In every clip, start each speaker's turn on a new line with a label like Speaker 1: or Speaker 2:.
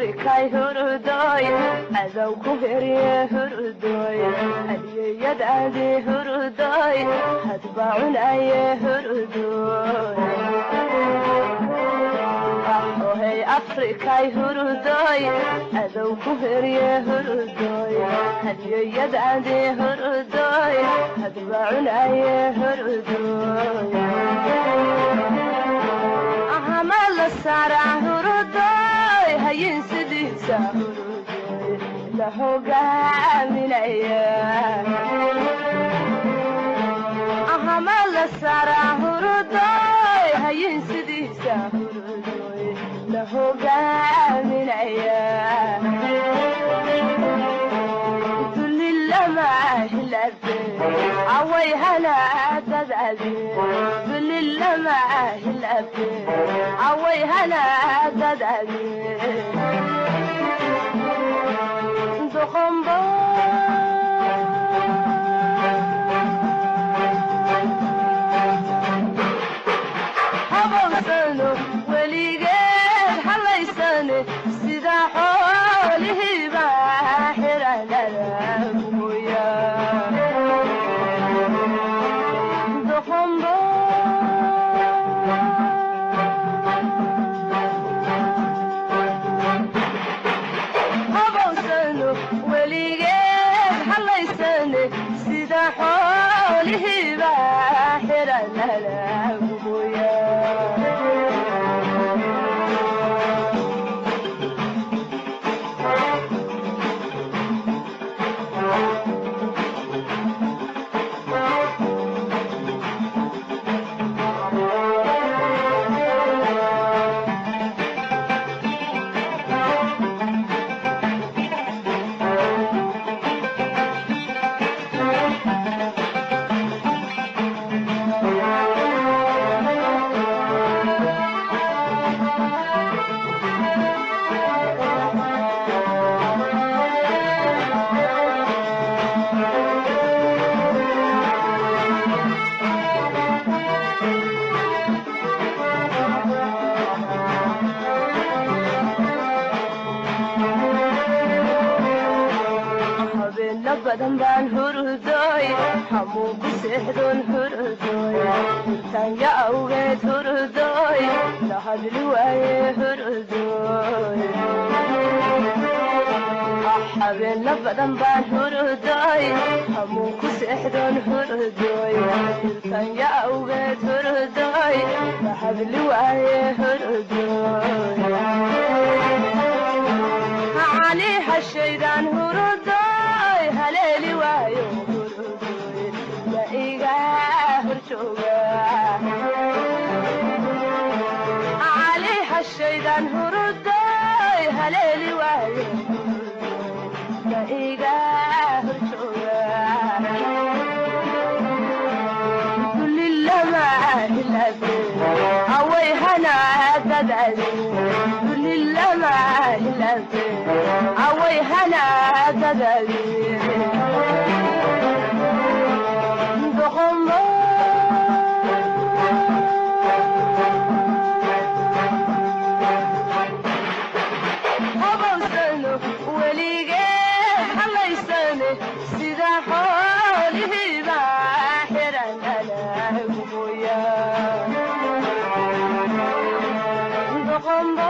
Speaker 1: Afrikay hurudoy, cadow ku herye hurudoy, hadiyeyadaadi hurudoy, hadba cunaye hurudoy. Ohey Afrikay hurudoy, cadow ku herye hurudoy, hadiyeyadaadi hurudoy, hadba cunaye hurudoy. Ahama la saaraa hurudoy, hayin sidiisa hurudoy la hogaaminaya. Ahama la saaraa hurudoy, hayin sidiisa hurudoy la hogaaminaya. Away hanaadadaade dulilamahilabe, away hanaadadaade doqombo. Habowsano weligeed halaysane, sida xoolihiiba xiranada mooya doqombo. Habowsano weligeed halaysane, sida xoolihiiba xiranada mooya. Habeena badan baan hurudoy, hamuun ku seexdoon hurudoy, intaanya awgeed hurudoy la hadli waaye hurudoy. Habeena badan baan hurudoy, hamuun ku seexdoon hurudoy, intaanya awgeed hurudoy la hadli waaye hurudoy. Cali hashaydaan hurudoy, haleeli waayo hurudoy, la iga horjooga. Cali hashaydaan hurudoy, haleeli waayo hurudoy, la iga horjooga. Dulilamahilabe, away hanaadadaade dulilamahilabe, away hanaadadaade doqombo. Habowsano weligeed halaysane, sida xoolihiiba xiranana gooya doqombo.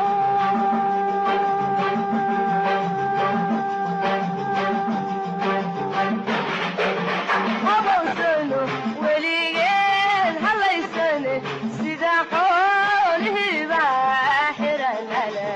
Speaker 1: Habowsano weligeed halaysane, sida xoolihiiba xiranana